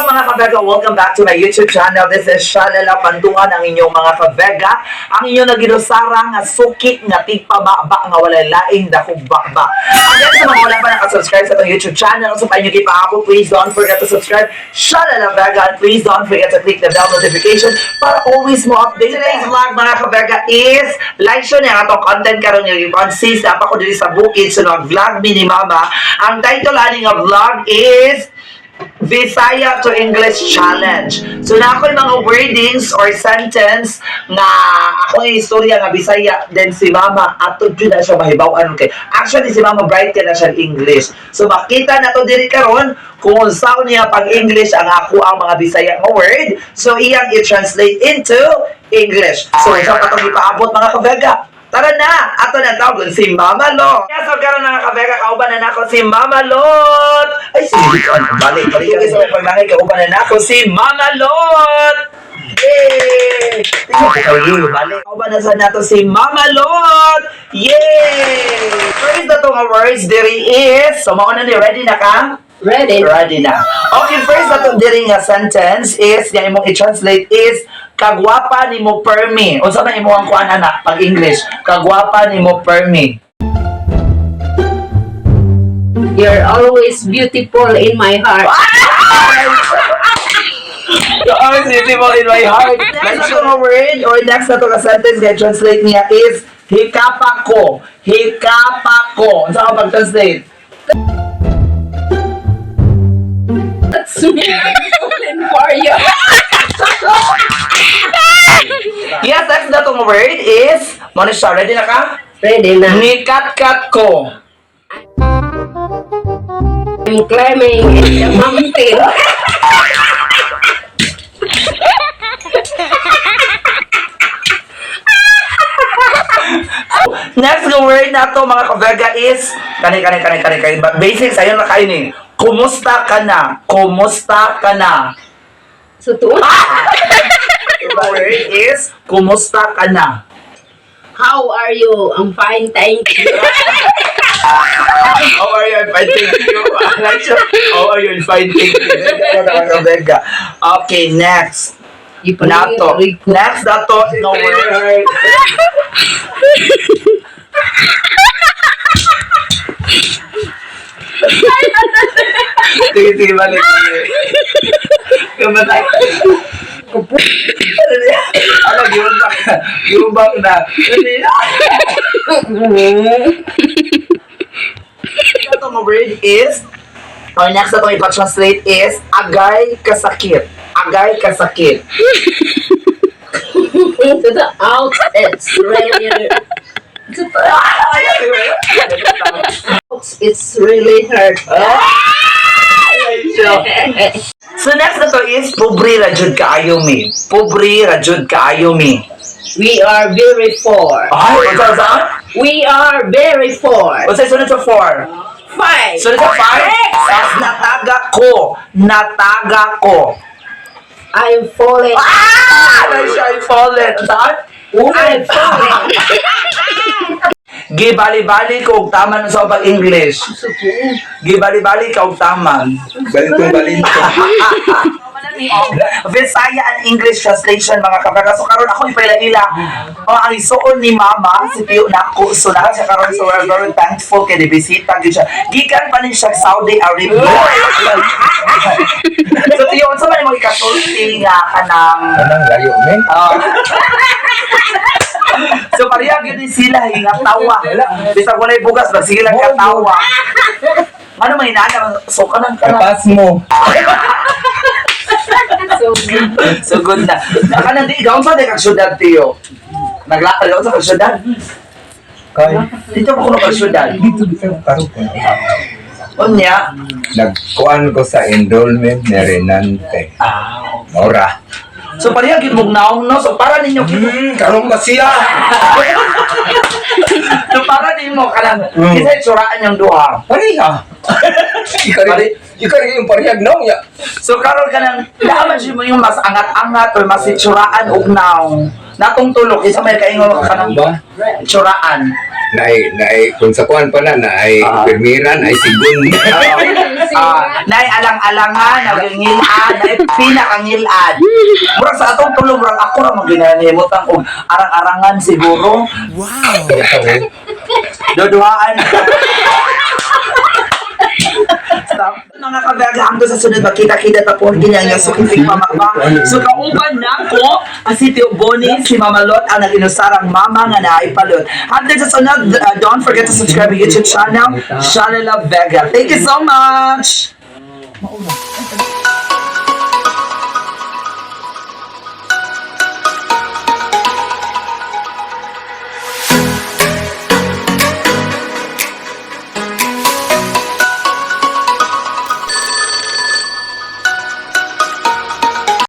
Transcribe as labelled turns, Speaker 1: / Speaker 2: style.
Speaker 1: Up, mga kabega? Welcome back to my YouTube channel. This is Shalala Pandungan, ang inyong mga kabega. Ang inyong naginusara nga suki nga tigpababa nga walay laing dakong baba. Again, sa mga wala pa nakasubscribe sa atong YouTube channel, sa pa inyo gipaabot, please don't forget to subscribe Shalala Vega and please don't forget to click the bell notification para always mo update. Today's vlog, mga kabega, is like siya niya atong content karon nga gipansis na pa ko diri sa bukid, so nag-vlog mi ni Mama. Ang title ani nga vlog is Bisaya to English Challenge. So na ako'y mga wordings or sentence nga ako yung istorya nga Bisaya, then si Mama ato jud na siya mahibaw-an kay actually si Mama bright na siya English. So makita na to diri karon kung unsaon niya pag English ang ako ang mga Bisaya nga word. So iyang i-translate into English. So unsa pa tong ipaabot, mga kabega? Tara na! Ato na tawgon si Mama Lot! Yes, so karon, mga kabega, kauban na nako si Mama Lot! Ay, si balik, balik ka sa paglangay, kauban na nako si Mama Lot! Yay! Tingnan ko kayo, balik. Kauban na sa nato si Mama Lot! Yay! First na itong words diri is, so mao na ni, ready na ka?
Speaker 2: Ready.
Speaker 1: Ready na. Okay, first na itong diri nga sentence is, nga imong i-translate is, "Kagwapa ni mo permi." Unsa man imong kuan anak pag English? "Kagwapa ni mo permi."
Speaker 2: You're always beautiful in my heart.
Speaker 1: You're always beautiful in my heart. Next na itong word or next na itong sentence nga translate niya is "Hikapa ko." "Hikapa ko." Unsa ka pag-translate?
Speaker 2: That's me. I'm for you.
Speaker 1: Yes, next na itong word is, mao na siya, ready na ka?
Speaker 2: Ready na.
Speaker 1: "Nikat-kat ko."
Speaker 2: I'm climbing in the mountain.
Speaker 1: Next nga word na to, mga kabega, is kani kani kani kani kani basic sayo na kayo ni "Kumusta ka na?" "Kumusta ka na?"
Speaker 2: So to
Speaker 1: The word is "Kumusta ka na?"
Speaker 2: How are you? I'm fine, thank you.
Speaker 1: How are you? I'm fine, thank you. How are you? I'm fine, thank you. Mga kabega. Okay, next. Nato. Next nato, no word. Sige, sige, balik, balik. Kamatay. Ano, give back. Give back na. Ito nga word is, or next na itong ipa-translate is, "Agay kasakit." "Agay kasakit."
Speaker 2: To the out, it's really it's really hurt.
Speaker 1: So next na to is "Pobre ra jud kaayo mi." "Pobre ra jud kaayo mi."
Speaker 2: We are very poor.
Speaker 1: Ay, unsa unsa?
Speaker 2: We are very poor.
Speaker 1: Unsa sunod sa four?
Speaker 2: Five.
Speaker 1: Sunod sa five? Tapos "Nataga ko." "Nataga ko."
Speaker 2: I'm falling.
Speaker 1: Ah! Siya ay fallen. Unsa?
Speaker 2: I'm falling.
Speaker 1: "Gibali-bali ko og taman." Unsa pag English? "Gibali-bali ka og taman."
Speaker 3: Balintong balintong.
Speaker 1: Bisaya and English translation, mga kabaka. So karon ako ipaila-ila. Oh, ang isuon ni Mama, si Pio nako. So naa siya karon, so we're very thankful kay bisita gyud siya. Gikan pa ni siya Saudi Arabia. So Tiyo, unsa man imong ikasulti nga kanang
Speaker 3: Anang layo, men.
Speaker 1: Ah. So pareha gyud ni sila nga tawa. Bisag walay bugas, magsige lang katawa. Ano may inana so kanang kanang
Speaker 3: Kapas mo.
Speaker 2: So,
Speaker 1: So good na. Kanang di ikaw sa di kag syudad, Tiyo? Naglakad ka sa kag syudad?
Speaker 3: Kay
Speaker 1: Dito ko kuno kag syudad.
Speaker 3: Dito dito karon ko.
Speaker 1: Unya.
Speaker 3: Nagkuan ko sa enrollment ni Renante.
Speaker 1: Ah.
Speaker 3: Mora.
Speaker 1: So pareha gyud mog naong, no. So para ninyo
Speaker 3: Karon ba siya?
Speaker 1: So para nimo kanang kinsa tsuraan yung duha?
Speaker 3: Pareha. Ika rin yung parehag naong ya.
Speaker 1: So karon kanang naaman siya mo yung mas angat-angat or mas itsuraan og naong. Natong tulok isa may kaingon ka kanang
Speaker 3: Ba?
Speaker 1: itsuraan.
Speaker 3: Naay, naay, kung sa kuan pa na, naay pirmiran, ay sigun.
Speaker 1: Ah, nay alang-alangan, nagingilan, nay pinakangilad. Murag sa atong tulo, murag ako ra maginanimutang og arang-arangan siguro.
Speaker 3: Wow.
Speaker 1: Duduhaan. Stop. Mga kabega, hanggang sa sunod, magkita-kita tapon, ganyan yung sukiting pamaba. So, kauban na ko, ang si Tio Bonnie, si Mama Lot, ang nag-inusarang mama nga naipalot. Hanggang sa sunod, don't forget to subscribe to YouTube channel, Shalala Vega. Thank you so much! Mauna.